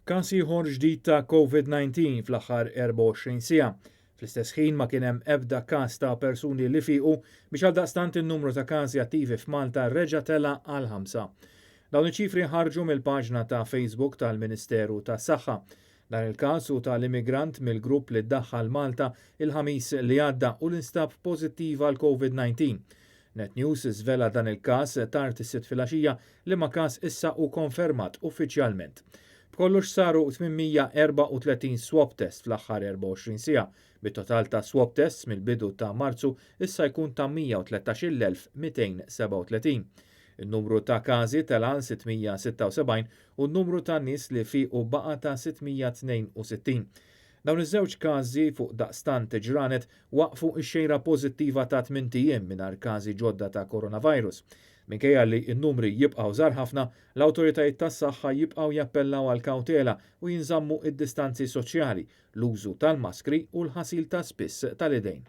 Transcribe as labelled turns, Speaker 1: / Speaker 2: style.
Speaker 1: Każ ieħor ġdid ta' COVID-19 fl-aħħar 24 siegħa. Fl-istess ħin ma kien hemm ebda każ ta' persuni li fiequ biex għaldaqstant in-numru ta' każi attivi f'Malta reġa' tela' għal ħamsa. Dawn iċ-ċifri ħarġu mill-paġna ta' Facebook tal-Ministeru tas-Saħħa. Dan il-każ hu tal-immigrant mill-grupp li ddaħħal Malta il-Ħamis li għadda u li nstab pożittiv għal COVID-19. Net News żvela dan il-każ tard is-Sibt filgħaxija liema każ issa hu konfermat uffiċjalment. B'kollox saru 834 swab test fl-aħħar 24 siegħa, bit-total ta' swab tests mill-bidu ta' Marzu issa jkun ta' 113,237. In-numru ta' każi tela' għal 676 u n-numru ta' nies li fiequ baqa' ta' 662. Dawn iż-żewġ każi fuq daqstant ġranet waqqfu x-xejra pożittiva ta' tmint ijiem mingħajr każi ġodda ta' coronavirus. Minkejja li n-numri jibqgħu żgħar ħafna, l-awtoritajiet tas-saħħa jibqgħu jappellaw għall-kawtela u jinżammu d-distanzi soċjali, l-użu tal-maskri u l-ħasil ta' spiss tal-idejn.